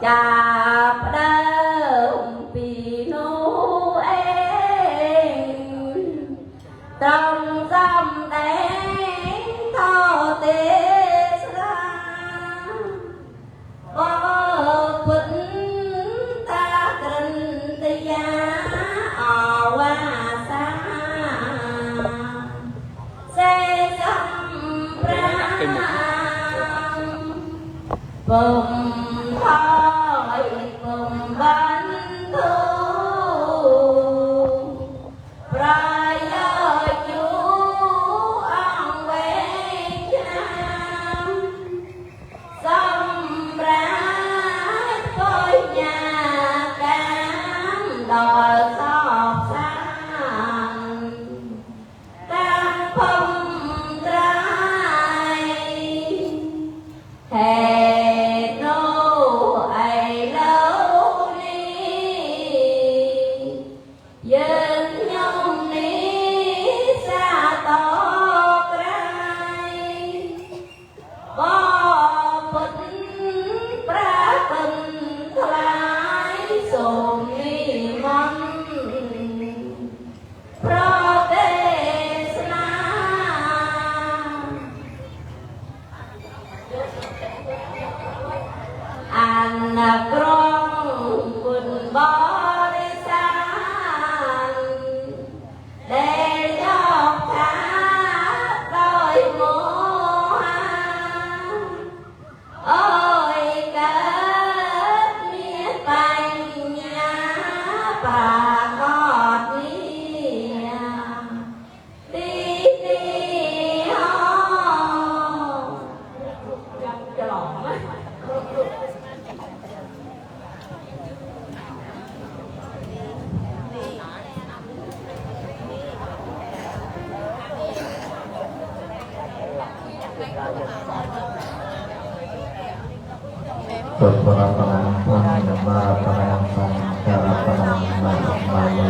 ចាប់ផ្ដើមពីនោះឯងត្រង់សំដែងថទេសនាបពុទ្ធតាក្រិន្ទយាអវាសាសេសំប្រាពុំថយពុំបានធូប្រយោជូអង្គវែងឆ្នាំសម្រាប់បញ្ញាកាមដល់សពសានតាមភពត្រៃហេតុនោះឥឡូវនេះយើងខ្ញុំនេះសាទរក្រៃបពុទ្ធប្រាគុណថ្លៃសូមនិមន្តប្រទេសនា អនក្រងគុណបរិសាទដែលយកថាដោយមោហាអើយកើតមានបញ្ញាប្រាកដនេះទីនេះហោច្រឡំ ពុទ្ធរតនាធម្មរតនាសង្ឃរតនាមមាមិ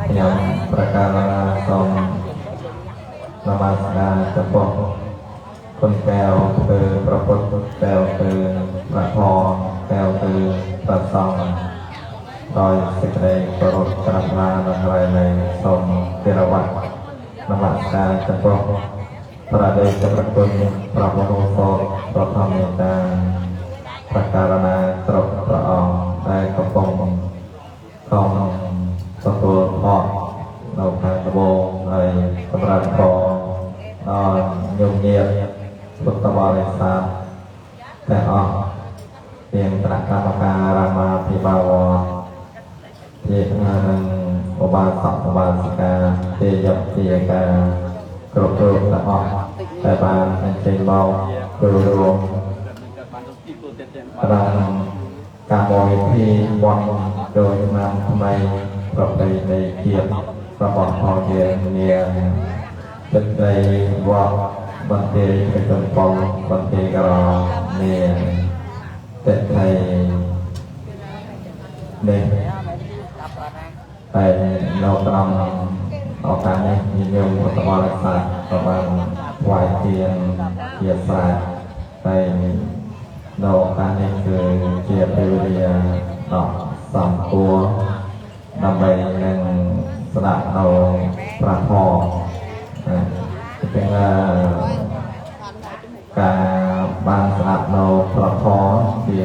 ខ្ញុំប្រកាសណាសូមនមស្ការចំពោះគុណកែវគឺព្រះពុទ្ធកែវគឺព្រះធម៌កែវគឺព្រះសង្ឃដោយសេចក្តីគោរពច្រាបថ្លានិងរៃលែងសូមគិរវៈនមស្ការចំពោះព្រះតេជព្រះគុណព្រះមហោសតព្រះធម្មមេត្តាព្រះករណាគ្រប់ព្រះអង្គដែលកំពុងខំទទួលផលនៅខាងត្បូងហើយសម្រាប់ពរដល់ញោមញាតិពុទ្ធបរិស័ទទាំងអស់ទាំងគណៈកម្មការរាមាភិបាលវត្តជានឹងឧបាសកឧបាសិកាទេយទាកាគ្រប់រូបទាំងអស់ដែលបានអញ្ជើញមកចូលរួមក្នុងកម្មវិធីបុណ្យចូលឆ្នាំថ្មីប្រពៃណីជាតិរបស់ផងយើងនាទឹកដីវត្តបន្ទាយព្រះកំពង់បន្ទាយក្រនាទឹកថៃនេះតែនៅត្រង់ឱកាសនេះញាតិញោមពុទ្ធបរិស័ទក៏បានថ្វាយទានជាស្រេចតែនៅឱកាសនេះគឺជាពេលវេលាដ៏សំគួរដើម្បីនឹងស្ដាប់នៅព្រះធម៌អញ្ចឹងការបានស្ដាប់នៅព្រះធម៌ជា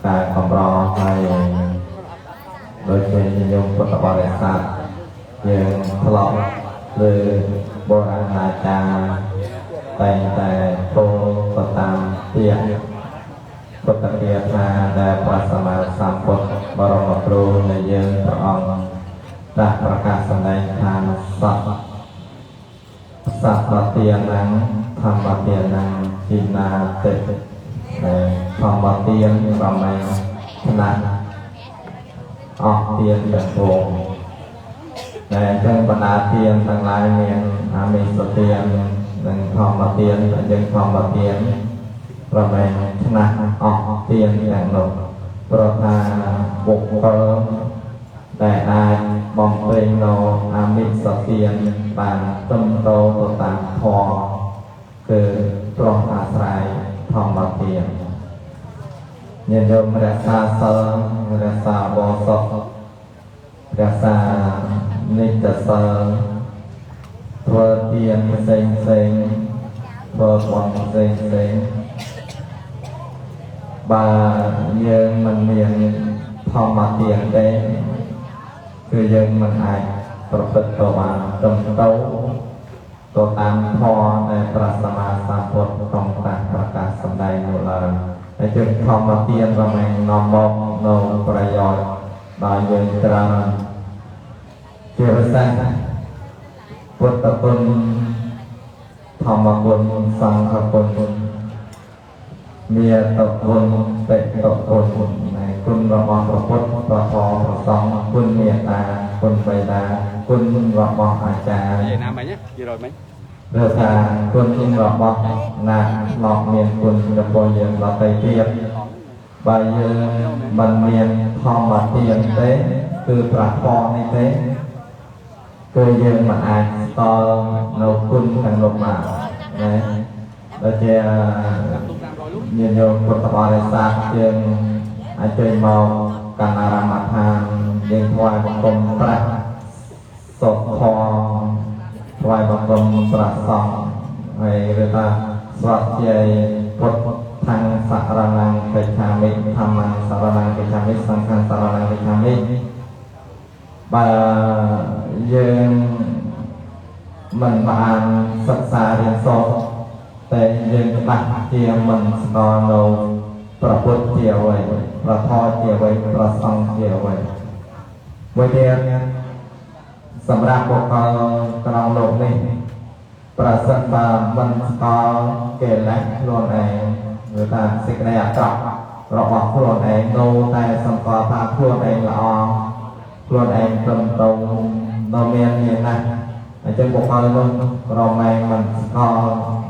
ការកម្រហើយដោយជាញាតិញោមពុទ្ធបរិស័ទយើងធ្លាប់លើបុរាណអាចារ្យតែងតែពោលទៅតាមពាក្យពុទ្ធគាថាដែលព្រះសម្មាសម្ពុទ្ធបរមគ្រូនៃយើងព្រះអង្គត្រាស់ប្រកាសសម្ដែងថាសត្វសត្វទានំធម្មទានំជីណាតិដែលធម្មទានរមែងថ្នាក់អស់ទានទាំងពួងតែអញ្ចឹងបណ្ដាទានទាំងឡាយមានអាមិសទាននិងធម្មទានយើងធម្មទានរមែងថ្នាក់អស់ទានទាំងនោះព្រោះថាបុគ្គលដែលអាចបំពេញនៅអាមិសទានបានត្រឹមត្រូវទៅតាមធម៌គឺព្រោះអាស្រ័យធម្មទាន ញាតិញោមរក្សាសិលរក្សាបោសុខរក្សានិច្ចសិលធ្វើទានផ្សេងផ្សេងធ្វើបុណ្យផ្សេងផ្សេងបើយើងមិនមានធម្មទានទេគឺយើងមិនអាចប្រព្រឹត្តទៅបានត្រឹមត្រូវទៅតាមធម៌ដែលព្រះសម្មាសម្ពុទ្ធទ្រង់ត្រាស់ប្រកាសសម្ដែងនោះឡើយហើយជាធម្មទានរមែងនាំមកនៅប្រយោជន៍ដល់យើងច្រើនជាពិសេសពុទ្ធគុណធម្មគុណសង្ឃគុណមេត្តាគុណតិតគុណនៃគុណរបស់ព្រះពុទ្ធព្រះធម៌ព្រះសង្ឃគុណមេត្តាគុណបិតាគុណរបស់អាចារ្យ Về Nam mày nhé, về rồi mày. ឬថាគុណរបស់ណាធ្លាប់មានគុណចំពោះយើងដទៃទៀតបើយើងមិនមានធម្មទានទេគឺប្រពន្ធនេះទេគឺយើងមិនអាចស្គាល់នៅគុណទាំងនោះបានណាដូចជាញាតិញោមពុទ្ធបរិស័ទយើងអាចជួយមកកណ្ដារាមដ្ឋានយើងថ្វាយបង្គំព្រះសុខថ្វាយបង្គំព្រះសង្ឃហើយឬថាស្វាធ្យាយពុទ្ធថੰសរណង្កិច្ឆាមិធម្មងសរណង្កិច្ឆាមិសង្ឃសរណង្កិច្ឆាមិបើយើងមិនបានសិក្សារៀនសូត្រតែយើងច្បាស់ជាមិនស្គាល់នៅព្រះពុទ្ធជាអ្វីព្រះធម៌ជាអ្វីព្រះសង្ឃជាអ្វីមួយទៀតសម្រាប់បុគ្គលក្នុងលោកនេះប្រសិនបើមិនស្គាល់កិលេសខ្លួនឯងឬថាសេចក្តីអាក្រក់របស់ខ្លួនឯងនៅតែសម្គាល់ថាខ្លួនឯងល្អខ្លួនឯងត្រឹមត្រូវនៅមានមានណាស់អញ្ចឹងបុគ្គលនោះរមែងមិនស្គាល់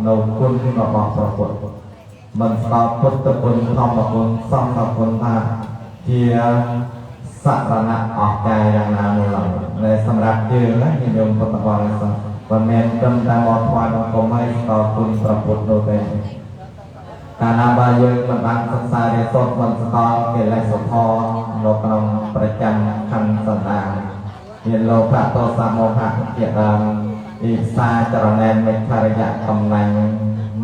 នៅគុណរបស់ព្រះពុទ្ធមិនស្គាល់ពុទ្ធគុណធម្មគុណសង្ឃគុណថាជាសរណៈអស្ចារ្យយ៉ាងណានោះឡើយដែលសម្រាប់យើងណាញាតិញោមពុទ្ធបរិស័ទមិនមែនត្រឹមតែមកថ្វាយបង្គំឲ្យស្គាល់គុណព្រះពុទ្ធនោះទេកាលណាបើយើងមិនបានសិក្សារៀនសូត្រមិនស្គាល់កិលេសធម៌នៅក្នុងប្រចាំខណ្ឌសន្តានមានលោភៈទោសៈមោហៈជាដើមអ៊ីសាចរណែនមិច្ឆរិយៈកំណាញ់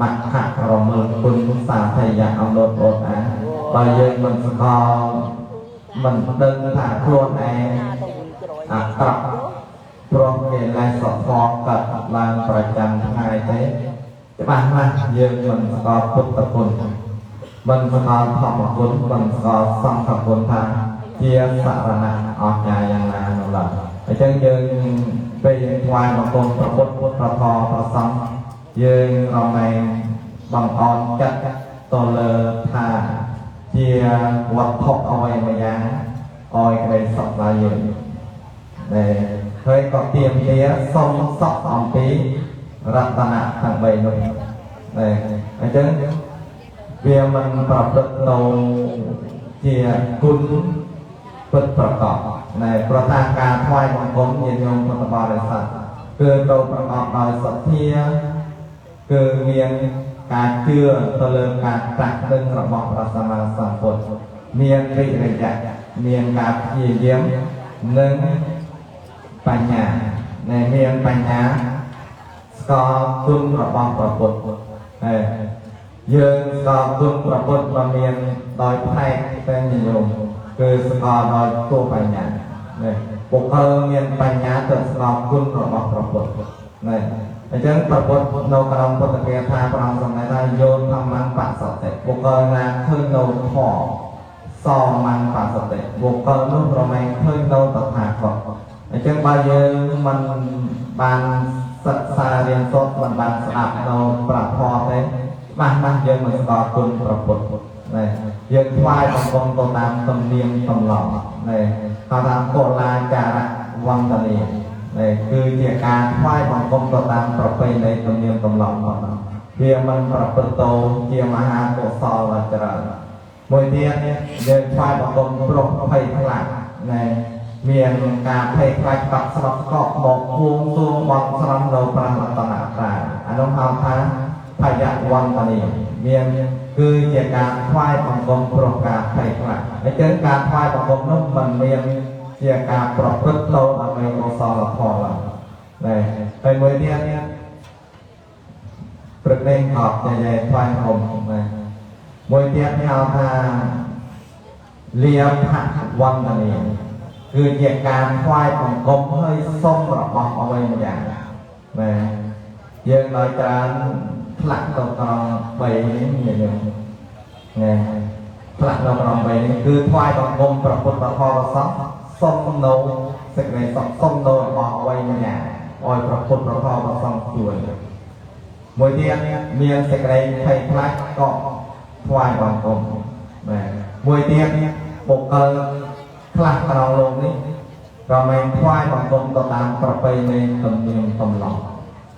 មគ្គរមើលគុណសាធយៈអំណត់អូតអាបើយើងមិនស្គាល់មិនដឹងថាខ្លួនឯងអាក្រក់ព្រោះកិលេសធម៌កើតឡើងប្រចាំថ្ងៃទេច្បាស់ណាស់យើងមិនស្គាល់ពុទ្ធគុណមិនស្គាល់ធម្មគុណមិនស្គាល់សង្ឃគុណថាជាសរណៈអស្ចារ្យយ៉ាងណានោះឡើយអញ្ចឹងយើងពេលយើងថ្វាយបង្គំព្រះពុទ្ធព្រះធម៌ព្រះសង្ឃយើងរមែងបង្អន់ចិត្តទៅលើថាជាវត្ថុអ្វីមួយយ៉ាងឲ្យក្តីសុខដល់យើងដែលហើយក៏ទាមទារសុំសុខអំពីរតនៈទាំង3នោះដែលអញ្ចឹងវាមិនប្រព្រឹត្តទៅជាគុណពិតប្រកបណែប្រថាការថ្វាយបង្គំញាតិញោមពុទ្ធបរិស័ទគឺទៅប្រកបដោយសទ្ធាគឺមានការជឿទៅលើការត្រាស់ដឹងរបស់ព្រះសម្មាសម្ពុទ្ធមានវិរិយៈមានការព្យាយាមនិងបញ្ញាណែមានបញ្ញាស្គាល់គុណរបស់ព្រះពុទ្ធហើយយើងស្គាល់គុណព្រះពុទ្ធមិនមានដោយផ្នែកតែនិយមគឺស្គាល់ដោយតួបញ្ញានេះបុគ្គលមានបញ្ញាទៅស្គាល់គុណរបស់ព្រះពុទ្ធនេះអញ្ចឹងព្រះពុទ្ធនៅក្នុងពុទ្ធគាថាព្រះអង្គសម្ដែងថាយោធម្មងបសតិបុគ្គលណាឃើញនៅធម៌សមੰបសតិបុគ្គលនោះរមែងឃើញនៅតថាគតអញ្ចឹងបើយើងមិនបានសិក្សារៀនសូត្រមិនបានស្ដាប់នៅព្រះធម៌ទេច្បាស់ណាស់យើងមិនស្គាល់គុណព្រះពុទ្ធណែយើងថ្វាយបង្គំទៅតាមទំនៀមទម្លាប់ណែហៅថាកុលាចារវន្តនីណែគឺជាការថ្វាយបង្គំទៅតាមប្រពៃណីទំនៀមទម្លាប់របស់វាមិនប្រព្រឹត្តទៅជាមហាកុសលច្រើនមួយទៀតយើងថ្វាយបង្គំព្រោះភ័យខ្លាចណែមានការភ័យខ្លាចកក់ស្រុកកក់មកគួងសួងបន់ស្រន់នៅព្រះរតនត្រ័យអានោះហៅថា ភយវន្តនីមានគឺជាការថ្វាយបង្គំព្រោះការភ័យខ្លាចអញ្ចឹងការថ្វាយបង្គំនោះមិនមានជាការប្រព្រឹត្តទៅដើម្បីកុសលធម៌ឡើយណែហើយមួយទៀតព្រឹកនេះអត់និយាយថ្វាយបង្គំណែមួយទៀតហៅថាលាភវន្តនីគឺជាការថ្វាយបង្គំហើយសុំរបស់អ្វីម្យ៉ាងណែយើងដោយច្រើនផ្លាក់ទៅក្រង3នេះញញឹមណែផ្លាក់នៅក្រង3នេះគឺថ្វាយបង្គំព្រះពុទ្ធធម៌ប្រសង្ឃសុំនៅសេចក្តីសុខសុំនៅរបស់អ្វីម្យ៉ាងឲ្យព្រះពុទ្ធព្រះធម៌ប្រសង្ឃជួយមួយទៀតមានសេចក្តីភ័យខ្លាចក៏ថ្វាយបង្គំណែមួយទៀតបុគ្គលខ្លះក្នុងលោកនេះក៏មិនថ្វាយបង្គំទៅតាមប្រពៃណីទំនៀមទម្លាប់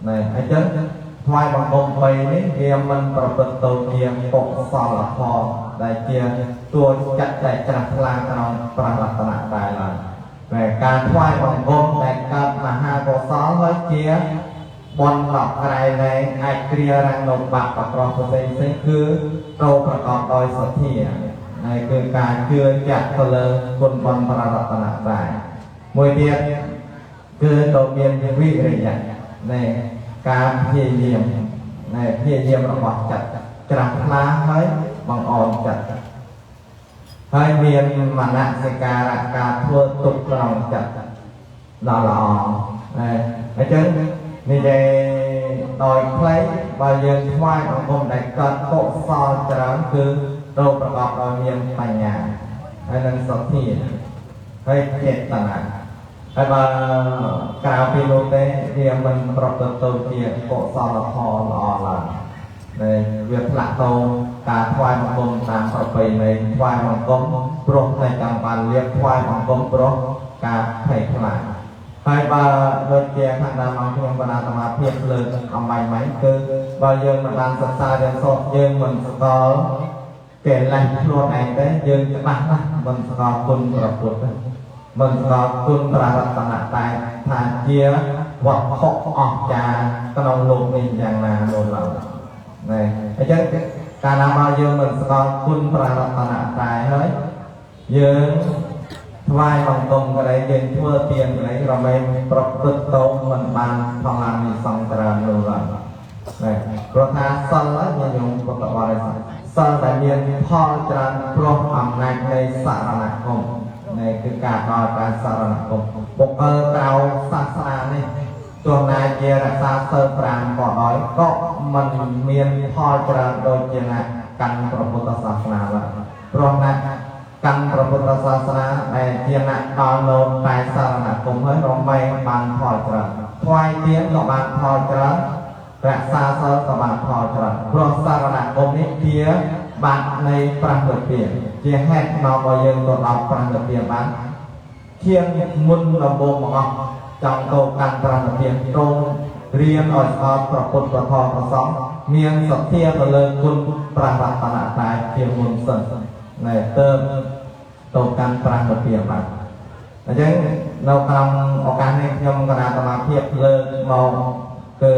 ណែអញ្ចឹងថ្វាយបង្គំ3នេះវាមិនប្រព្រឹត្តទៅជាកុសលធម៌ដែលជាតួចិត្តដែលច្រាស់ថ្លាក្នុងព្រះរតនត្រ័យឡើយតែការថ្វាយបង្គំដែលកើតមហាកុសលហើយជាបុណ្យដ៏ក្រៃលែងអាចគ្រារាំងនៅបាបប្រក្រោះផ្សេងផ្សេងគឺត្រូវប្រកបដោយសទ្ធាហើយគឺការជឿជាក់ទៅលើគុណបុណ្យព្រះរតនត្រ័យមួយទៀតគឺត្រូវមានវិរិយៈនៃការព្យាយាមនៃព្យាយាមរបស់ចិត្តច្រាស់ថ្លាហើយបង្អោនចិត្តហើយមានមនសិការៈការធ្វើទុកក្នុងចិត្តដល់ល្អហើយអញ្ចឹងនិយាយដោយខ្លីបើយើងថ្វាយបង្គំដែលកើតកុសលច្រើនគឺត្រូវប្រកបដោយមានបញ្ញាហើយនឹងសទ្ធាហើយចេតនាហើយបើក្រៅពីនោះទេវាមិនប្រព្រឹត្តទៅជាកុសលធម៌ល្អឡើយដែលវាផ្លាក់ទៅការថ្វាយបង្គំតាមប្រពៃណីថ្វាយបង្គំព្រោះតែចង់បានលៀបថ្វាយបង្គំព្រោះការភ័យខ្លាចហើយបើដូចជាខាងដើមអង្គខ្ញុំបណ្ណាសមាភិលើកអំបញ្ញមិញគឺបើយើងមិនបានសិក្សារៀនសូត្រយើងមិនស្គាល់កិលេសខ្លួនឯងទេយើងច្បាស់ណាស់មិនស្គាល់គុណព្រះពុទ្ធមិនស្គាល់គុណព្រះរតនត្រ័យថាជាវត្ថុអស្ចារ្យក្នុងលោកនេះយ៉ាងណានោះឡើយណែអញ្ចឹងកាលណាបើយើងមិនស្គាល់គុណព្រះរតនត្រ័យហើយយើងថ្វាយបង្គំក្តីយើងធ្វើទានក្តីរមែងប្រព្រឹត្តទៅមិនបានផលអានិសង្សច្រើននោះឡើយណែព្រោះថាសិលញញោមពុទ្ធបរិស័ទសិលដែលមានផលច្រើនព្រោះអំណាចនៃសរណគមនៃគឺការដល់ការសរណគមបុគ្គលក្រៅសាសនានេះទោះណាជារក្សាសិល5ក៏ដោយក៏មិនមានផលច្រើនដូចជាអ្នកកាន់ព្រះពុទ្ធសាសនាឡើយព្រោះអ្នកកាន់ព្រះពុទ្ធសាសនាដែលជាអ្នកដល់លោតែសរណគមហើយរមែងបានផលច្រើនថ្វាយទានក៏បានផលច្រើនរក្សាសិលក៏បានផលច្រើនព្រោះសរណគមនេះជាបាតនៃព្រះនិព្វានជាហេតុមកឲ្យយើងទៅដល់ព្រះនិព្វានបានជាងមុនដំបូងមកអស់ចង់ទៅកាន់ព្រះនិព្វានត្រង់រៀនឲ្យស្គាល់ព្រះពុទ្ធធម៌ប្រសង្ឃមានសទ្ធាទៅលើគុណព្រះរតនត្រ័យជាមុនសិនណែទៅទៅកាន់ព្រះនិព្វានបានអញ្ចឹងនៅក្នុងឱកាសនេះខ្ញុំគណៈសមាភិលើកមកគឺ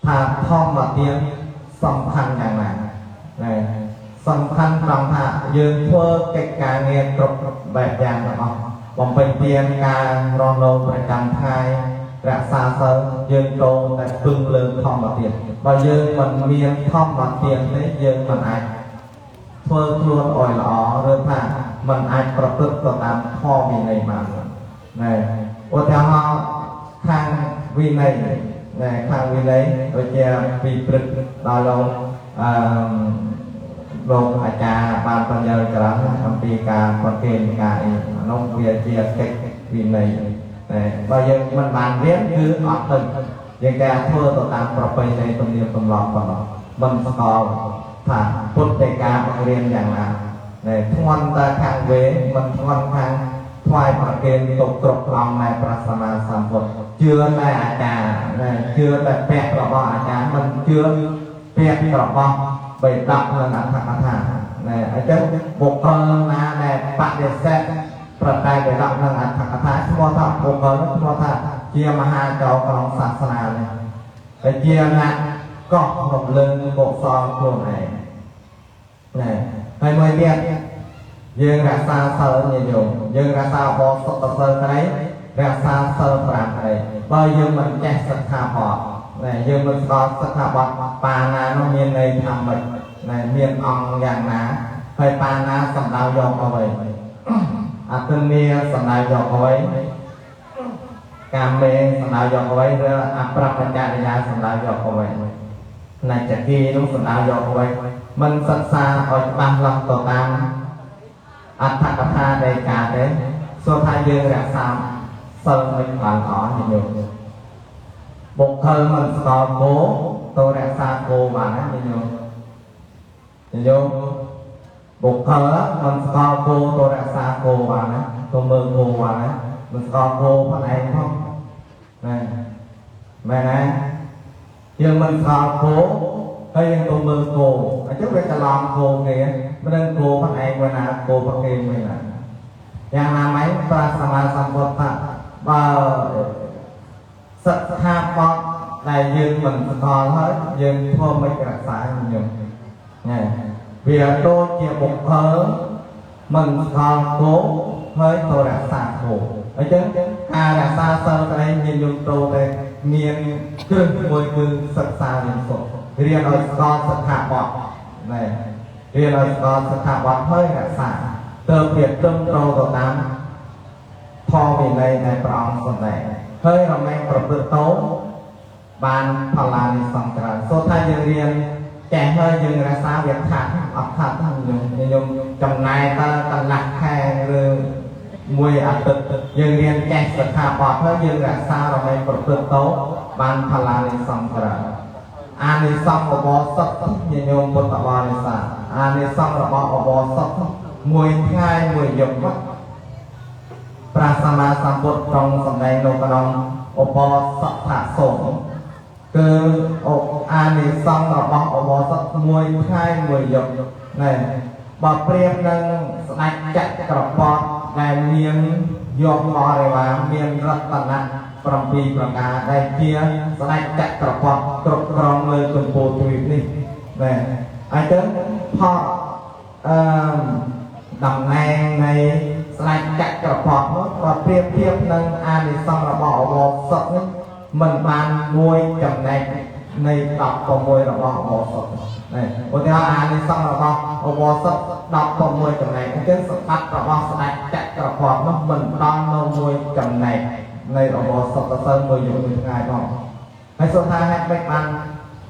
ថាធម្មទានសំខាន់យ៉ាងណាណែសំខាន់ត្រង់ថាយើងធ្វើកិច្ចការងារគ្រប់បែបយ៉ាងទាំងអស់បំពេញទានការរស់នៅប្រចាំថ្ងៃរក្សាសិលយើងត្រូវតែពឹងលើធម្មទានបើយើងមិនមានធម្មទានទេយើងមិនអាចធ្វើខ្លួនឲ្យល្អឬថាមិនអាចប្រព្រឹត្តទៅតាមធម៌វិន័យបានណែឧទាហរណ៍ខាងវិន័យណែខាងវិន័យដូចជាពីព្រឹកដល់លោកអឺលោកអាចារ្យបានបញ្ញត្តិច្រើនអំពីការប្រគេនការអីនោះវាជាកិច្ចវិន័យតែបើយើងមិនបានរៀនគឺអត់ដឹងយើងតែធ្វើទៅតាមប្រពៃណីទំនៀមទម្លាប់ប៉ុណ្ណោះមិនស្គាល់ថាពុទ្ធដីកាបង្រៀនយ៉ាងណាណែធ្ងន់តែខាងវេមិនធ្ងន់ខាងថ្វាយប្រគេនទុកគ្រប់អង្គនៃព្រះសម្មាសម្ពុទ្ធជឿតែអាចារ្យណែជឿតែពាក្យរបស់អាចារ្យមិនជឿពាក្យរបស់បិដកនិងអត្ថកថាណែអញ្ចឹងបុគ្គលណាដែលបដិសេធប្រតែបិដកនិងអត្ថកថាឈ្មោះថាបុគ្គលនោះឈ្មោះថាជាមហាចោរក្នុងសាសនានេះហើយជាអ្នក កោះរំលឹងកុសលខ្លួនឯងណែហើយមួយទៀតយើងរក្សាសិលញាតិញោមយើងរក្សាបរិសុទ្ធសិលក្តីរក្សាសិល5ក្តីបើយើងមិនចេះសិក្ខាបទណែយើងមិនស្គាល់សិក្ខាបទបាណានោះមានន័យថាម៉េចណែមានអង្គយ៉ាងណាហើយបាណាសំដៅយកអ្វីអទិនីសំដៅយកអ្វីកាមេសំដៅយកអ្វីឬអប្របច្ចរិយាសំដៅយកអ្វីណែចគីនោះសំដៅយកអ្វីមិនសិក្សាឲ្យច្បាស់លាស់ទៅតាមអត្ថកថាដីកាទេសួរថាយើងរក្សាសិលមិនបានអស់ញាតិញោមបុគ្គលមិនស្គាល់គោទៅរក្សាគោបានណាញាតិញោមញាតិញោមបុគ្គលមិនស្គាល់គោទៅរក្សាគោបានណាទៅមើលគោបានណាមិនស្គាល់គោផងឯងផងណែមែនណាយើងមិនស្គាល់គោហើយយើងទៅមើលគោអញ្ចឹងវាច្រឡំគោគេមិនដឹងគោផងឯងមួយណាគោផងគេមួយណាយ៉ាងណាមិញព្រះសម្មាសម្ពុទ្ធបើសិក្ខាបទដែលយើងមិនស្គាល់ហើយយើងធ្វើមិនរក្សាញោមណែវាដូចជាបុគ្គលមិនស្គាល់គោហើយទៅរក្សាគោអញ្ចឹងការរក្សាសិលក្តីញាតិញោមត្រូវតែមានគ្រឹះមួយគឺសិក្សារៀនសូត្ររៀនឲ្យស្គាល់សិក្ខាបទណែរៀនឲ្យស្គាល់សិក្ខាបទហើយរក្សាទៅវាត្រឹមត្រូវទៅតាមធម៌វិន័យដែលព្រះអង្គសម្ដែងហើយរមែងប្រព្រឹត្តទៅបានផល្លានិសង្សច្រើនសូត្រថាយើងរៀនចេះហើយយើងរក្សាវាខាត់អត់ខាត់ហ្នឹងញោមចំណាយតើកន្លះខែឬមួយអាទិត្យយើងរៀនចេះសិក្ខាបទហើយយើងរក្សារមែងប្រព្រឹត្តទៅបានផល្លានិសង្សច្រើនអានិសង្សឧបោសថញាតិញោមពុទ្ធបរិស័ទអានិសង្សរបស់ឧបោសថមួយថ្ងៃមួយយប់ព្រះសម្មាសម្ពុទ្ធទ្រង់សម្ដែងនៅក្នុងឧបោសថសូត្រគឺអានិសង្សរបស់ឧបោសថមួយថ្ងៃមួយយប់ណែបើប្រៀបនឹងស្ដេចចក្រពត្តិដែលមានយកបរិវារមានរតនៈ7ប្រការដែលជាស្ដេចចក្រពត្តិគ្រប់គ្រងលើចម្ពោះទ្វីបនេះណែអញ្ចឹងផលតំណែងនៃស្ដេចចក្រពត្តិនោះបើប្រៀបធៀបនឹងអានិសង្សរបស់ឧបោសថនេះមិនបានមួយចំណែកនៃ16របស់ឧបោសថណែឧទាហរណ៍អានិសង្សរបស់ឧបោសថ16ចំណែកអញ្ចឹងសម្បត្តិរបស់ស្ដេចចក្រពត្តិនោះមិនដល់នៅមួយចំណែកនៃឧបោសថសិលមួយយប់មួយថ្ងៃផងហើយសូមថាហេតុម៉េចបាន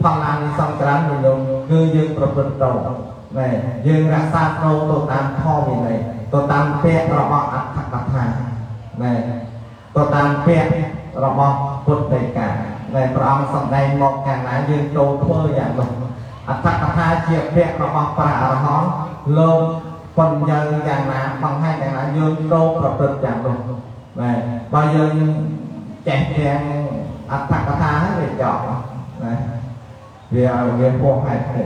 ផល្លានិសង្សច្រើនញោមគឺយើងប្រព្រឹត្តទៅណែយើងរក្សាត្រូវទៅតាមធម៌វិន័យទៅតាមពាក្យរបស់អត្ថកថាណែទៅតាមពាក្យរបស់ពុទ្ធដីកាដែលព្រះអង្គសម្ដែងមកខាងណាយើងចូលធ្វើយ៉ាងនោះអត្ថកថាជាពាក្យរបស់ព្រះអរហន្តលោកបញ្ញើយ៉ាងណាបង្ហាញយ៉ាងណាយើងចូលប្រព្រឹត្តយ៉ាងនោះណែបើយើងចេះទាំងអត្ថកថាហើយវាចប់ណាវាពោះហេតុទេ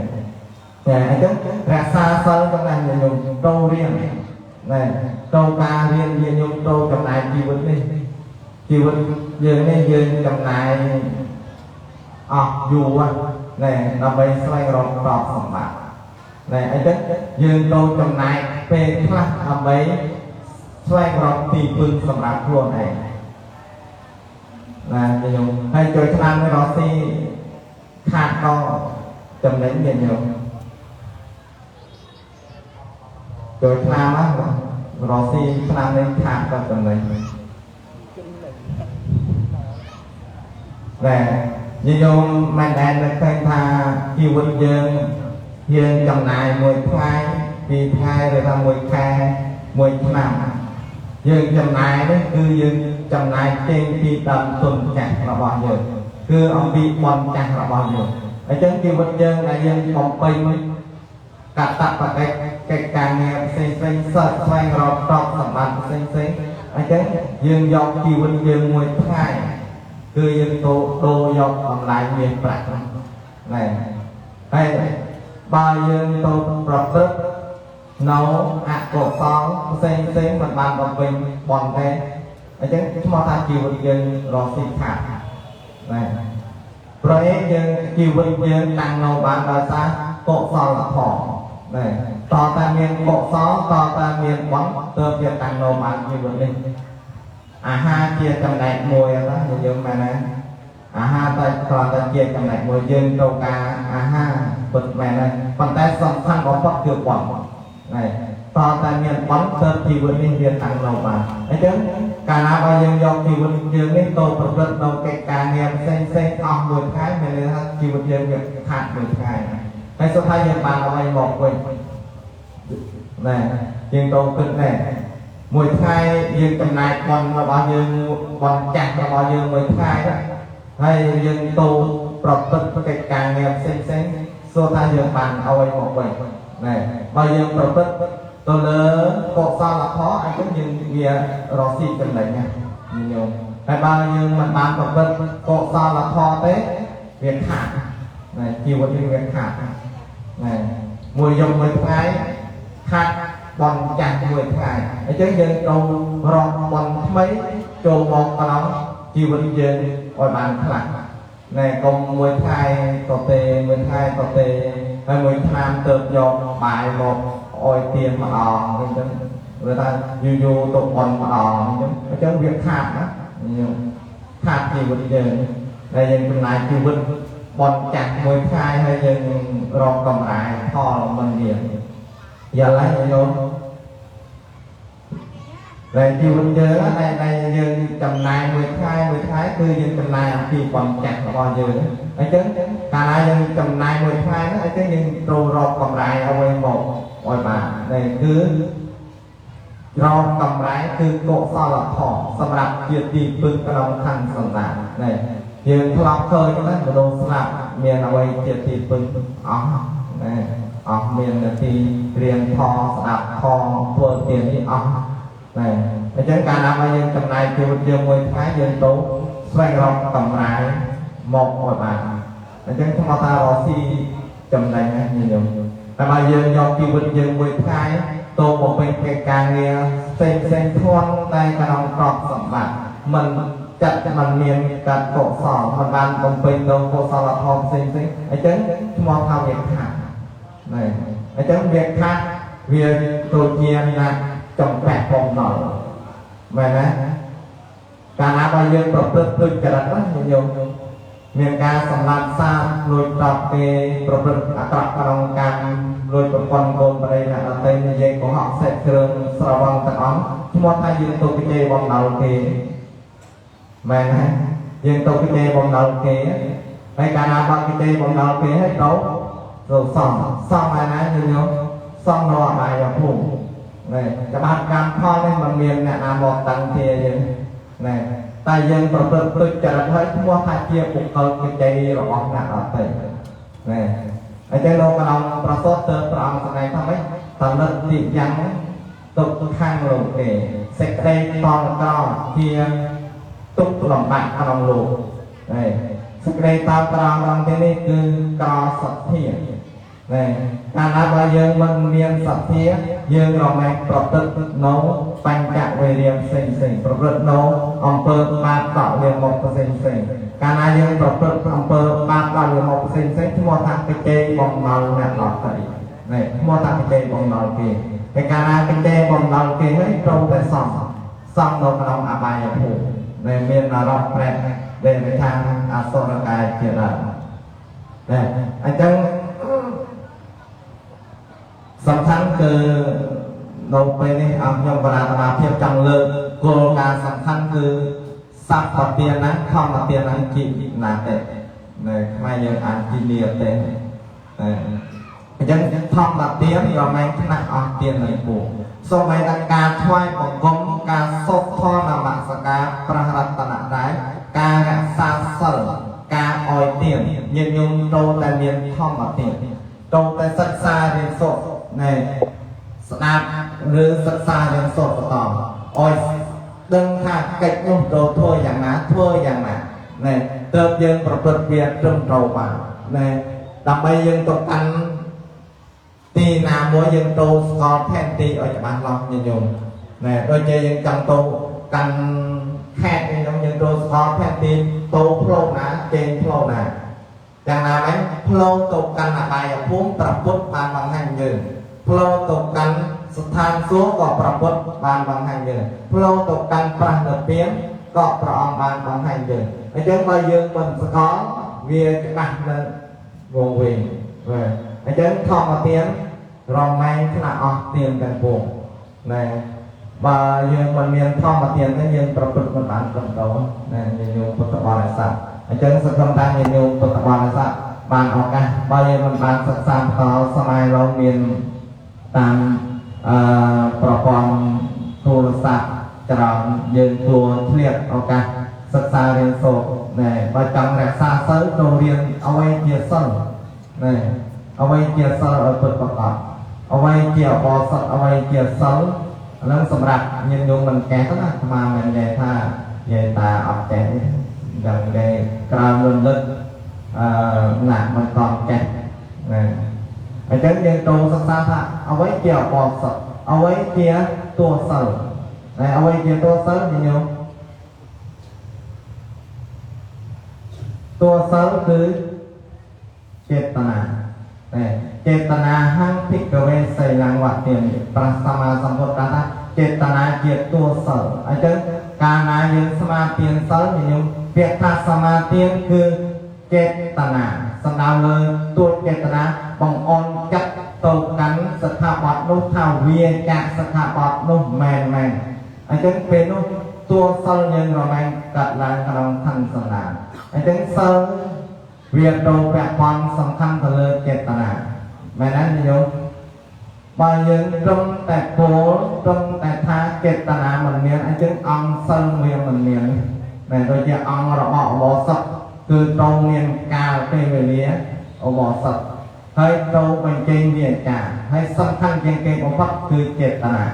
តែអញ្ចឹងរក្សាសិលទាំងនេះញោមចូលរៀនណែចូលការរៀនញាតិញោមចូលចំណាយជីវិតនេះជីវិតយើងនេះយើងចំណាយអស់យូរណែដើម្បីស្វែងរកទ្រព្យសម្បត្តិណែអញ្ចឹងយើងចូលចំណាយពេលខ្លះដើម្បីស្វែងរកទីពឹងសម្រាប់ខ្លួនឯងណាញោមហើយចូលឆ្នាំរកស៊ីខាតក៏ចំណេញញាតិញោមចូលឆ្នាំរកស៊ីឆ្នាំនេះខាតក៏ចំណេញណែញាតិញោមមិនដែលនឹកឃើញថាជីវិតយើងយើងចំណាយមួយថ្ងៃពីរថ្ងៃឬថាមួយខែមួយឆ្នាំយើងចំណាយនេះគឺយើងចំណាយចេញពីដើមទុនចាស់របស់យើងគឺអំពីបនចាស់របស់យើងអញ្ចឹងជីវិតយើងដែលយើងបំពេញកតបកិច្ចកិច្ចការងារផ្សេងផ្សេងសិស្សស្វែងរកទ្រព្យសម្បត្តិផ្សេងផ្សេងអញ្ចឹងយើងយកជីវិតយើងមួយថ្ងៃគឺយើងទៅដូរយកតម្លៃមាសប្រាក់ណែហើយបើយើងទៅប្រព្រឹត្តនៅអកុសលផ្សេងផ្សេងមិនបានបំពេញបនទេអញ្ចឹងឈ្មោះថាជីវិតយើងរកស៊ីខាតណែ ប្រហែលយើងជីវិតយើងតាំងនៅបានដោយសារកុសលធម៌ណែតតែមានកុសលតតែមានបុណ្យទើបជាតាំងនៅបានជីវិតនេះអាហារជាចំណែកមួយណាយើងមែនណាអាហារតែគ្រាន់តែជាចំណែកមួយយើងត្រូវការអាហារពិតមែនហើយប៉ុន្តែសំខាន់បំផុតគឺបុណ្យណែតតែមានបុណ្យទើបជីវិតនេះវាតាំងនៅបានអញ្ចឹងកាលណាបើយើងយកជីវិតយើងនេះទៅប្រព្រឹត្តនៅកិច្ចការងារផ្សេងផ្សេងអស់មួយថ្ងៃមានន័យថាជីវិតយើងវាខាតមួយថ្ងៃហើយសុខថាយើងបានអ្វីមកវិញណែយើងទៅគិតណែមួយថ្ងៃយើងចំណាយបុណ្យរបស់យើងបុណ្យចាស់របស់យើងមួយថ្ងៃហើយយើងទៅប្រព្រឹត្តកិច្ចការងារផ្សេងផ្សេងសួរថាយើងបានអ្វីមកវិញណែបើយើងប្រព្រឹត្តទៅលើកុសលធម៌អញ្ចឹងយើងវារកស៊ីចំណេញណាញោមតែបើយើងមិនបានប្រព្រឹត្តកុសលធម៌ទេវាខាតណែជីវិតនេះវាខាតណែមួយយប់មួយថ្ងៃខាតបុណ្យចាស់មួយថ្ងៃអញ្ចឹងយើងត្រូវរកបុណ្យថ្មីចូលមកក្នុងជីវិតយើងឲ្យបានខ្លះណែកុំមួយថ្ងៃក៏ទេមួយថ្ងៃក៏ទេហើយមួយឆ្នាំទៅយកបាយមកអោយទៀនម្ដងអញ្ចឹងវាថាយូរយូរទៅបុណ្យម្ដងអញ្ចឹងវាខាតណាញោមខាតជីវិតយើងដែលយើងចំណាយជីវិតបុណ្យចាស់មួយថ្ងៃហើយយើងរកកម្រៃផលមិនមានយ៉ាងไรញោមដែលជីវិតយើងដែលយើងចំណាយមួយថ្ងៃមួយថ្ងៃគឺយើងចំណាយអំពីបុណ្យចាស់របស់យើងអញ្ចឹងកាលណាយើងចំណាយមួយថ្ងៃហ្នឹងអញ្ចឹងយើងត្រូវរកកម្រៃអ្វីមកឲ្យបានដែលគឺរកកម្រៃគឺកុសលធម៌សម្រាប់ជាទីពឹងក្នុងខណ្ឌសន្តាននេះយើងធ្លាប់ឃើញណាមនុស្សស្លាប់មានអ្វីជាទីពឹងអស់ណែអស់មាននាទីរៀនធម៌ស្ដាប់ធម៌ធ្វើទាននេះអស់ណែអញ្ចឹងកាលណាបើយើងចំណាយជីវិតយើងមួយថ្ងៃយើងទៅស្វែងរកកម្រៃមកឲ្យបានអញ្ចឹងខ្ញុំថារកស៊ីចំណេញណាញោមតែបើយើងយកជីវិតយើងមួយថ្ងៃទៅបំពេញកិច្ចការងារផ្សេងផ្សេងធន់តែក្នុងក្របសម្បត្តិមិនចាត់មិនមានកាត់កុសលមិនបានបំពេញនៅកុសលធម៌ផ្សេងផ្សេងអញ្ចឹងឈ្មោះថាវាខាតណែអញ្ចឹងវាខាតវាទៅជាណាចំពាក់បំណុលមែនណាកាលណាបើយើងប្រព្រឹត្តទុច្ចរិតណាញោមមានការសម្លាប់សាបលួចតបគេប្រព្រឹត្តអាក្រក់ក្នុងកម្មលួចប្រពន្ធកូនប្តីអ្នកដទៃនិយាយកុហកសេពគ្រឿងស្រវឹងទាំងអង្គឈ្មោះថាយើងទៅពិជ័យបំណុលគេមែនទេយើងទៅពិជ័យបំណុលគេហើយកាលណាបើពិជ័យបំណុលគេហើយទៅសំសំឯណាញោមសំនៅអបាយភូមិណែច្បាប់កម្មផលនេះមិនមានអ្នកណាមកតាំងធាយើងណែតែយើងប្រព្រឹត្តទុច្ចរិតហើយឈ្មោះថាជាបុគ្គលវិជ័យរបស់អ្នកដទៃណែអញ្ចឹងលោកក្នុងប្រសូតទៅព្រះអង្គសម្ដែងថាម៉េចតនិតទីយ៉ាងទុកខាងលោកគេសេចក្តីតល់ក្រជាទុកលំបាកក្នុងលោកណែសេចក្តីតល់ក្រក្នុងទីនេះគឺក្រសទ្ធាណែកាលណាបើយើងមិនមានសទ្ធាយើងរមែងប្រព្រឹត្តនៅបញ្ចវេរាផ្សេងផ្សេងប្រព្រឹត្តនៅអំពើបាបដកលៀងមកផ្សេងផ្សេងកាលណាយើងប្រព្រឹត្តអំពើបាបដកលៀងមកផ្សេងផ្សេងឈ្មោះថាកិច្ចបំណុលអ្នកដទៃណែឈ្មោះថាកិច្ចបំណុលគេតែកាលណាកិច្ចបំណុលគេហើយត្រូវតែសំសំនៅក្នុងអបាយភូមិដែលមាននរកប្រែតដែលគេថាអសុរកាយជាដើមណែអញ្ចឹងសំខាន់គឺនៅពេលនេះអង្គខ្ញុំបរាធភាពចង់លើកគោលការណ៍សំខាន់គឺសัพពទានធម្មទានជីណាតិនៅខ្មែរយើងអានជីនីទេអញ្ចឹងធម្មទានរមែងថ្នាក់អស់ទាននៃពួកសូម្បីតែការថ្វាយបង្គំការសូត្រធម៌នមស្ការព្រះរតនត្រ័យការរក្សាសិលការអោយទានញាតិញោមត្រូវតែមានធម្មទានត្រូវតែសិក្សារៀនសូត្រណែស្ដាប់ឬសិក្សារៀនសូត្របន្តឲ្យដឹងថាកិច្ចនោះត្រូវធ្វើយ៉ាងណាធ្វើយ៉ាងណាណែទើបយើងប្រព្រឹត្តវាត្រឹមត្រូវបានណែដើម្បីយើងទៅកាន់ទីណាមួយយើងត្រូវស្គាល់ផែនទីឲ្យច្បាស់លាស់ញាតិញោមណែដូចជាយើងចង់ទៅកាន់ខេត្តញាតិញោមយើងត្រូវស្គាល់ផែនទីទៅផ្លូវណាចេញផ្លូវណា យ៉ាងណាមិញផ្លូវទៅកាន់អបាយភូមិព្រះពុទ្ធបានបង្ហាញយើងផ្លូវទៅកាន់ស្ថានសួគ៌ក៏ព្រះពុទ្ធបានបង្ហាញយើងផ្លូវទៅកាន់ព្រះនិព្វានក៏ព្រះអង្គបានបង្ហាញយើងអញ្ចឹងបើយើងមិនស្គាល់វាច្បាស់នឹងវងវិញបាទអញ្ចឹងធម្មទានរមែងថ្នាក់អស់ទានទាំងពួងណែបើយើងមិនមានធម្មទានទេយើងប្រព្រឹត្តមិនបានត្រឹមត្រូវណែញោមពុទ្ធបរិស័ទអញ្ចឹងសង្ឃឹមថាញោមពុទ្ធបរិស័ទបានឱកាសបើយើងមិនបានសិក្សាបន្តសម័យเราមានតាមប្រព័ន្ធទូរស័ព្ទច្រើនយើងគួរឆ្លៀតឱកាសសិក្សារៀនសូត្រណែបើចង់រក្សាសិលចូលរៀនអ្វីជាសិលណែអ្វីជាសិលឲ្យពិតប្រាកដអ្វីជាអបសិទ្ធអ្វីជាសិលអាហ្នឹងសម្រាប់ញាតិញោមមិនកេះទៅណាអាត្មាមិននិយាយថានិយាយតាអត់ចេះទេយ៉ាងគេក្រោមលំលឹកណាក់មិនតន់ចេះណាអញ្ចឹងយើងចូលសិក្សាថាអ្វីជាអបសិទ្ធអ្វីជាតួសិលហើយអ្វីជាតួសិលញាតិញោមតួសិលគឺចេតនាណែចេតនាហੰភិក្ខវេសីលੰវទានិព្រះសម្មាសម្ពុទ្ធប្រាប់ថាចេតនាជាតួសិលអញ្ចឹងកាលណាយើងសមាទានសិលញាតិញោមពាក្យថាសមាទានគឺចេតនាសំដៅលើតួចេតនាបង្អន់ចិត្តទៅកាន់ស្ថាប័ននោះថាវាចាកស្ថាប័ននោះមែនមែនអញ្ចឹងពេលនោះតួសិលយើងរមែងកាត់ឡើងក្នុងខណ្ឌសន្តានអញ្ចឹងសិលវាទៅពាក់ព័ន្ធសំខាន់ទៅលើចេតនាមែនទេញោមបើយើងត្រឹមតែពោលត្រឹមតែថាចេតនាមិនមានអញ្ចឹងអង្គសិលវាមិនមានតែដូចជាអង្គរបស់អបសិទ្ធគឺត្រូវមានកាលពេលវេលាអបសិទ្ធហើយត្រូវបញ្ចេញវាចាហើយសំខាន់ជាងគេបំផុតគឺចេតនា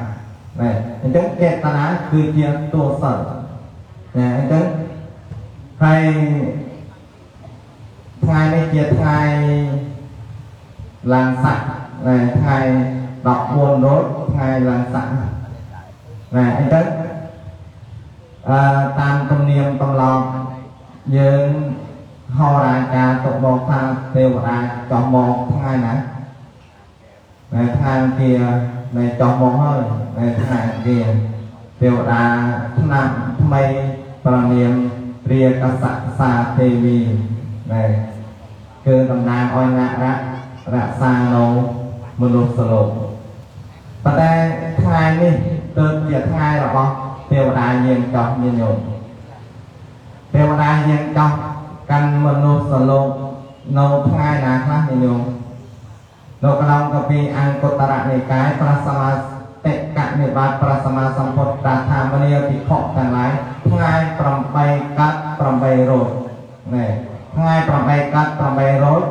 ណែអញ្ចឹងចេតនាគឺជាតួសិលណែអញ្ចឹងហើយថ្ងៃនេះជាថ្ងៃឡើងស័កណែថ្ងៃ14រោចថ្ងៃឡើងស័កណែអញ្ចឹងតាមទំនៀមទម្លាប់យើងហោរាចារ្យទុកមកថាទេវតាចុះមកថ្ងៃណាណែថ្ងៃជាណែចុះមកហើយណែថ្ងៃជាទេវតាឆ្នាំថ្មីប្រនាមរាកសសាទេវីណែគឺតំណាងឲ្យអ្នករក្សានៅមនុស្សលោកប៉ុន្តែថ្ងៃនេះទើបជាថ្ងៃរបស់ទេវតាយាងចុះញាតិញោមទេវតាយាងចុះកាន់មនុស្សលោកនៅថ្ងៃណាខ្លះញាតិញោមនៅក្នុងកាពីអង្គតរនិកាយព្រះសមាតិកនិបាតព្រះសម្មាសម្ពុទ្ធត្រាស់ថាមនាភិក្ខុទាំងឡាយថ្ងៃ8កាត់8រោចណែថ្ងៃ8កាត់8រោច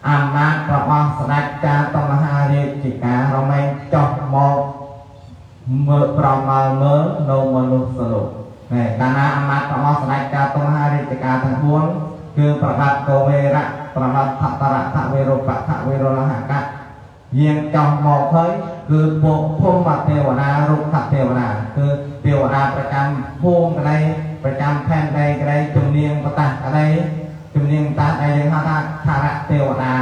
អំណាចរបស់ស្ដេចចាតមហារាជការរមែងចុះមកមើលប្រមាលមើលនៅមនុស្សលោកណែកាលណាអំណាចរបស់ស្ដេចចាតមហារាជការទាំង4គឺប្របាទកវេរៈប្របាទថតរថវេរុបថវេរលហកៈយាងចុះមកហើយគឺពួកភូមិទេវតារុក្ខទេវតាគឺទេវតាប្រចាំភូមិក្តីប្រចាំផែនដីក្តីជំនាញបតះក្តីជំនាញតាដែលយើងហៅថាខរៈទេវតា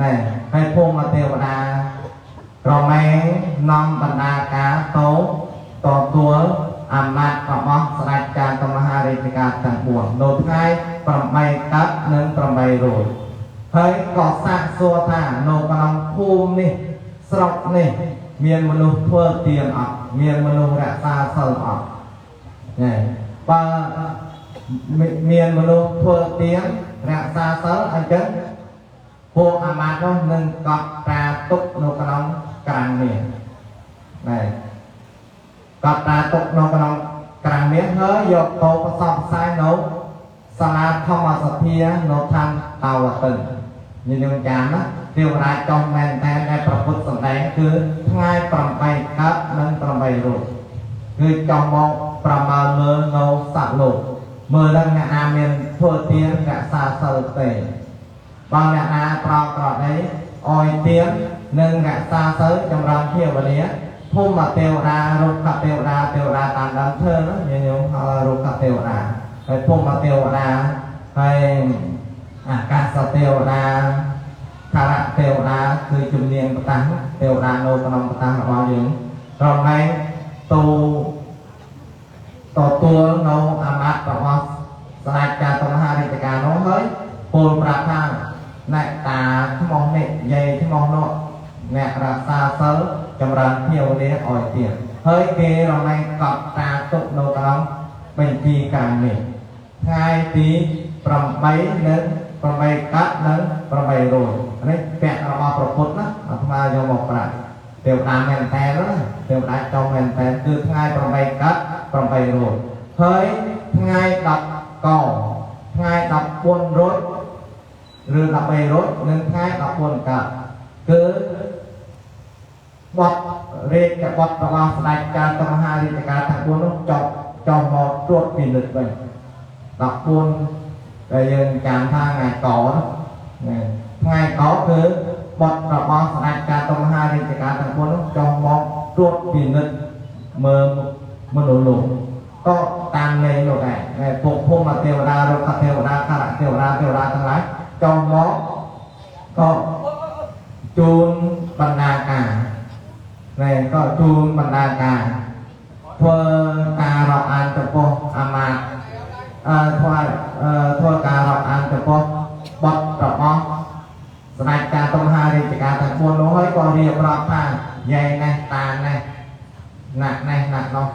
ណែហើយភូមិទេវតារមែងនាំបណ្ដាការទៅទទួលអំណាចរបស់ស្ដេចចាតមហារាជការទាំង4នៅថ្ងៃ8កាត់និង8រោចហើយក៏សាកសួរថានៅក្នុងភូមិនេះស្រុកនេះមានមនុស្សធ្វើទានអត់មានមនុស្សរក្សាសិលអត់ណែបើមានមនុស្សធ្វើទានរក្សាសិលអញ្ចឹងពួកអាមាត្យនោះនឹងកត់ត្រាទុកនៅក្នុងក្រាំងនេះណែកត់ត្រាទុកនៅក្នុងក្រាំងនេះហើយយកទៅផ្សព្វផ្សាយនៅសាលាធម្មសភានៅឋានតាវតិនញាតិញោមចាំណាទេវតាចុះមែនតែដែលប្រពុតសម្ដែងគឺថ្ងៃ8កើតនិង8រោចគឺចុះមកប្រមាលមើលនៅសត្វលោកមើលដល់អ្នកណាមានធ្វើទានរក្សាសិលទេបើអ្នកណាប្រក្រតីអោយទាននិងរក្សាសិលចម្រើនភាវនាភូមិទេវតារុក្ខទេវតាទេវតាតាមដើមឈើណាញាតិញោមហៅរុក្ខទេវតាហើយភូមិទេវតាហើយ អាកាសទេវតាខរៈទេវតាគឺជំនាញបតាសទេវតានៅក្នុងបតាសរបស់យើងរមែងទូទទួលនៅអាមាត្យរបស់ស្ដេចចតុមហារាជការនោះហើយពលប្រាប់ថាអ្នកតាឈ្មោះនេះយាយឈ្មោះនោះអ្នករក្សាសិលចម្រើនភាវនាឲ្យទៀតហើយគេរមែងកត់តាទុកនៅក្នុងបញ្ជីកាលនេះថ្ងៃទី8និង8កាត់និង8រោចនេះពាក់របស់ប្រពុតណាអាត្មាយកមកប្រាប់ទេវតាមែនតែនណាទេវតាចំមែនតែនគឺថ្ងៃ8កាត់8រោចហើយថ្ងៃ10កថ្ងៃ14រោចឬ13រោចនិងថ្ងៃ14កាត់គឺបទរាជបទរបស់ស្ដេចចតុមហារាជការទាំង4នោះចប់ចុះមកត្រួតពិនិត្យវិញ14ដែលយើងចាំថាថ្ងៃកណាថ្ងៃកគឺបទរបស់ស្ដេចចតុមហារាជការទាំង4នោះចុះមកត្រួតពិនិត្យមើលមនុស្សលោកក៏តាមន័យនោះដែរពួកភូមិទេវតារុក្ខទេវតាខរទេវតាទេវតាទាំងឡាយចុះមកក៏ជូនបណ្ដាការណែក៏ជូនបណ្ដាការធ្វើការរាប់អានចំពោះអាមាត្យធ្វើការរាប់អានចំពោះបទរបស់ស្ដេចចតុមហារាជការទាំង4នោះហើយក៏រៀបរាប់ថាយាយនេះតានេះណាក់នេះណាក់នោះ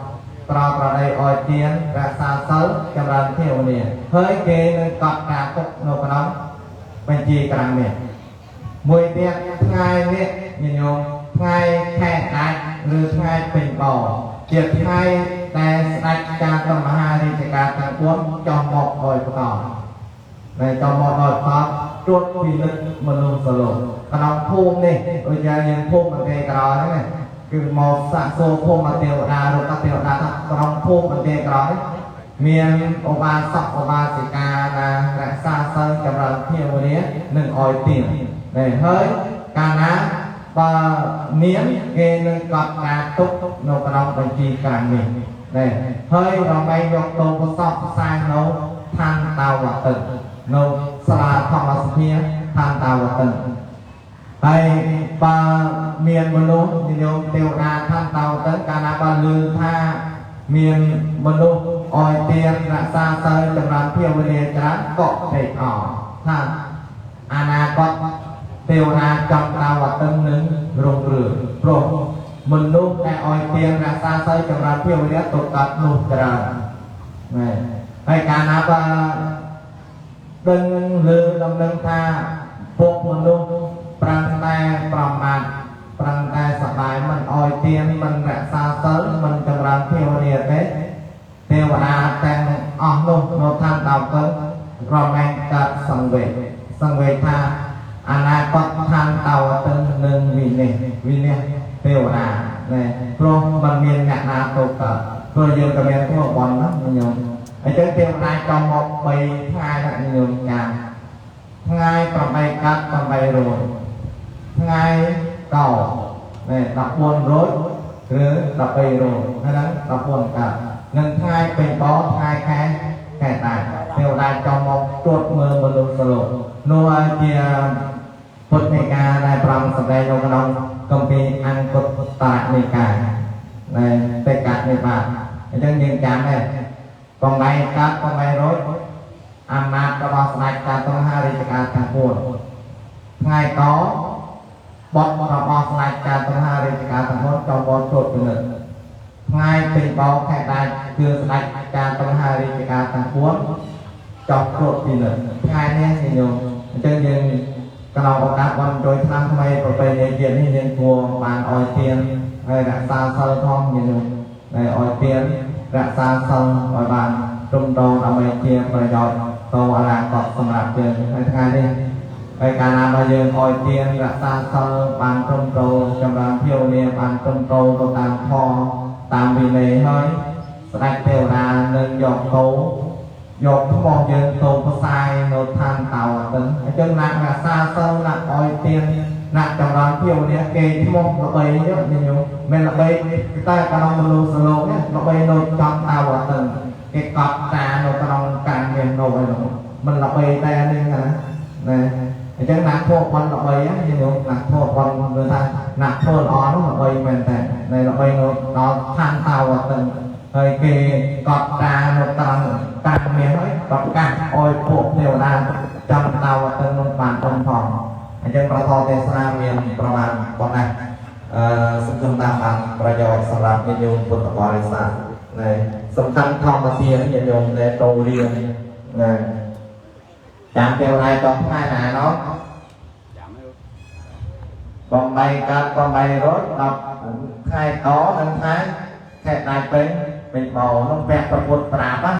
ប្រប្រដីឲ្យទៀនរក្សាសិលចម្រើនភាវនាហើយគេនឹងកត់ការទុកនៅក្នុងបញ្ជីក្រាំនេះមួយទៀតថ្ងៃនេះញញោមថ្ងៃខែដាច់ឬថ្ងៃពេញបោជាថ្ងៃដែលស្ដេចចតុមហារាជការទាំង4ចុះមកឲ្យបន្តដែលចុះមកដល់បន្តត្រួតពិនិត្យមនុស្សលោកក្នុងភូមិនេះដូចយ៉ាងយើងភូមិបន្ទាយក្រហ្នឹងណាគឺមកសាកសួរភូមិទេវតារុក្ខទេវតាថាក្នុងភូមិបន្ទាយក្រនេះមានឧបាសកឧបាសិកាណារក្សាសិលចម្រើនភាវនានិងឲ្យទៀននេះហើយកាលណាបើមានគេនឹងកត់ការទុកនៅក្នុងបញ្ជីក្រាំនេះនេះហើយរមែងយកទៅប្រសពផ្សាយនៅឋានតាវតិនៅសាលាធម្មសភាឋានតាវតិហើយបើមានមនុស្សនិយមទេវតាឋានតាវតិកាលណាបើឮថាមានមនុស្សឲ្យទៀនរក្សាសិលចម្រើនភាវនាច្រើនក៏ត្រេកអរថាអនាគតទេវតាចំតាវតិនឹងរុងរឿងព្រោះមនុស្សដែលឲ្យទៀនរក្សាសិលចម្រើនភាវនាទៅកាត់នោះច្រើនណែហើយកាលណាបើដឹងលើដំណឹងថាពួកមនុស្សប្រឹងតែប្រមាថប្រឹងតែសប្បាយមិនឲ្យទៀនមិនរក្សាសិលមិនចម្រើនភាវនាទេទេវតាទាំងអស់នោះនៅឋានតាវតិរមែងកើតសង្វេគសង្វេគថាអនាគតឋានតាវតិនឹងវិនិច្ឆ័យទេវតាណែព្រោះមិនមានអ្នកណាទៅកើតព្រោះយើងក៏មានធ្វើបន់ណាញោមអញ្ចឹងទេវតាចំមក3ថ្ងៃណាញោមចាំថ្ងៃ8កាត់8រោចថ្ងៃកណែ14រោចឬ13រោចហ្នឹង14កាត់និងថ្ងៃពេញបោថ្ងៃខែខែដាច់ទេវតាចំមកត្រួតមើលមនុស្សលោកនោះហើយជាពុទ្ធនិកាដែលប្រំសម្ដែងនៅក្នុងគម្ពីរអង្គតរនិកាដែលតេកនិបាតអញ្ចឹងយើងចាំដែរ8កាត់8រោចអាមាត្យរបស់ស្ដេចចតុមហារាជការទាំង4ថ្ងៃកបទរបស់ស្ដេចចតុមហារាជការទាំង4ចូលមកត្រួតពិនិត្យថ្ងៃពេញបោខែដាច់គឺស្ដេចចតុមហារាជការទាំង4ចុះត្រួតពិនិត្យថ្ងៃនេះញោមអញ្ចឹងយើងក្នុងឱកាសបុណ្យចូលឆ្នាំថ្មីប្រពៃណីជាតិនេះយើងគួរបានឲ្យទៀនហើយរក្សាសិលផងញោមដែលឲ្យទៀនរក្សាសិលឲ្យបានត្រឹមត្រូវដើម្បីជាប្រយោជន៍ទៅអនាគតសម្រាប់យើងហើយថ្ងៃនេះហើយកាលណាបើយើងឲ្យទៀនរក្សាសិលបានត្រឹមត្រូវចម្រើនភាវនាបានត្រឹមត្រូវទៅតាមធម៌តាមវិន័យហើយស្ដេចទេវតានឹងយកទៅយកថ្មយើងទៅផ្សាយនៅឋានតាវតិអញ្ចឹងណាក់រក្សាសិលណាក់ឲ្យទៀនណាក់ចម្រើនភាវនាគេឈ្មោះល្បីញោមមិនល្បីតែក្នុងមនុស្សលោកនេះល្បីនៅចំតាវតិគេកត់តានៅក្នុងការមាននៅឯនោះមិនល្បីតែនេះណា ណាអញ្ចឹងណាក់ធម៌បន់ល្បីហ្នឹងញោមណាក់ធម៌បន់គឺថាណាក់ធ្វើល្អនោះល្បីមែនតើនៅល្បីនៅដល់ឋានតាវតិនហើយគេកត់តានៅត្រង់តាមាសហើយកត់កាសឲ្យពួកទេវតាចាំតាវតិននោះបានអ៊ំផងអញ្ចឹងប្រធមទេសនាមានប្រមាណប៉ុណ្ណេះអឺសង្ឃឹមថាបានប្រយោជន៍សម្រាប់ញាតិញោមពុទ្ធបរិស័ទណែសំខាន់ធម្មទានញាតិញោមដែលចូលរៀនណែចាំពេលណាចុះថ្ងៃណាណោះបំបីកើតបំបីរត់10ខែកនិងខែខែដាច់ពេញពេញបោនោះពាក់ប្រពុតប្រាប់ណា។